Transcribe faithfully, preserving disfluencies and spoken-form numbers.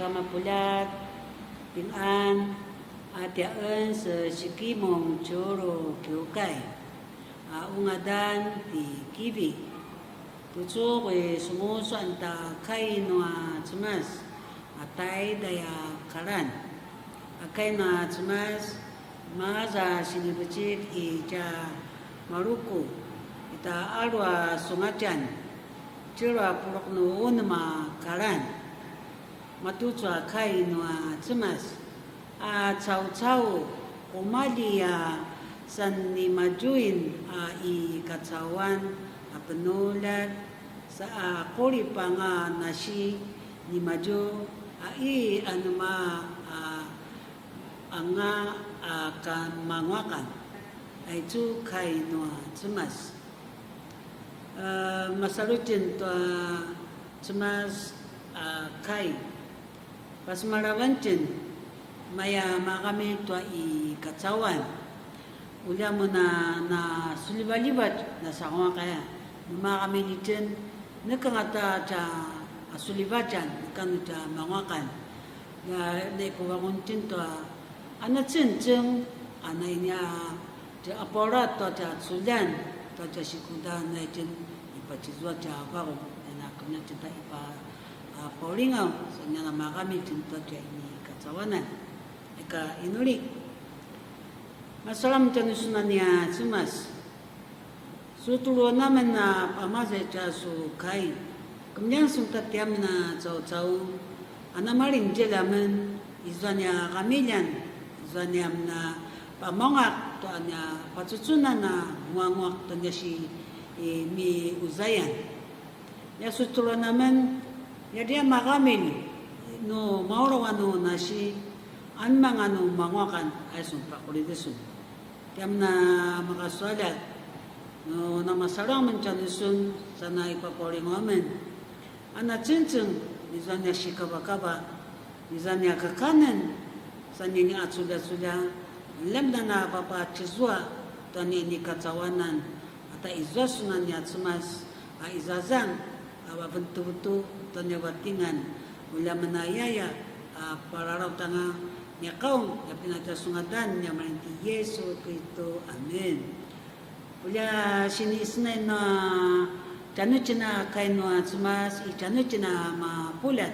Kamapuljat, pingan, a tiaen se Sikimung Tjulu kiukai, a ungadan ti Kivi. Tucu i sumusuan ta kai nua Cemas, a taiday a kalan. A kai nua Cemas, maza sinivecik i tja Maluku, ita alu a sungatjan, tjelu a puluq nu unem a kalan. Matucu a kai nua Cemas, a caucau, qumali a san nimadjuin a i kacauan a penuljat, sa a qulip anga nasi nimadju a i anema a anga a kamanguaqan. Aicu kai nua Cemas. E, masalu itjen tua Cemas a kai. Pasemalavan itjen, maya maqami tua i kacauan. Ulja mun a na suljivaljivatj na sanguaq aya, nu maqami itjen, neka angata tja suljivatjan, neka nu tja manguaqan. Na, na ipuvangun itjen tua, a na cengceng, a na inia tja apaula tua tja culjan, tua tja sikudan, na itjen ipacizua tja varung, na kemna itjen ta ipa, a, paulingaw, sa nia na maqami itjen tua tja ini kacauanan. Ika inuli. Masalam tjanusun a nia Cemas. Su tuluan amen a pamaza i tja su kai. Kemeljang sun ta tiamen a caucau. A na malinzil amen, izua nia qamiljan, izua nia men a pamaungaq, tua nia pacucunan a nguanguaq tua nia si, i, miuzayan. Nia su tuluan amen, nia dia maqamilj, nu maulaw anu nasi, anema anga nu manguaqan, aya sun paqulid sun. Tiamen a makasualjak, nu namasalu amen tjanusun, sa na ipapaulingaw amen. A na cengceng, izua nia sikavakava, izua nia kakanen, sa nia nia aculjaculja, lem na na papacizua, tua nia ini kacauanan, ata izua sun a nia Cemas, a izazan, a vaventuvetu, tua nia vatingan, ulja men a yaya, a palalaut anga nia qaung, nia pinatja su ngadan, nia malinti Yesu Kristu. Amen. Ulja sinisenay na tjanuitjen a kai nua Cemas i tjanuitjen a mapuljat.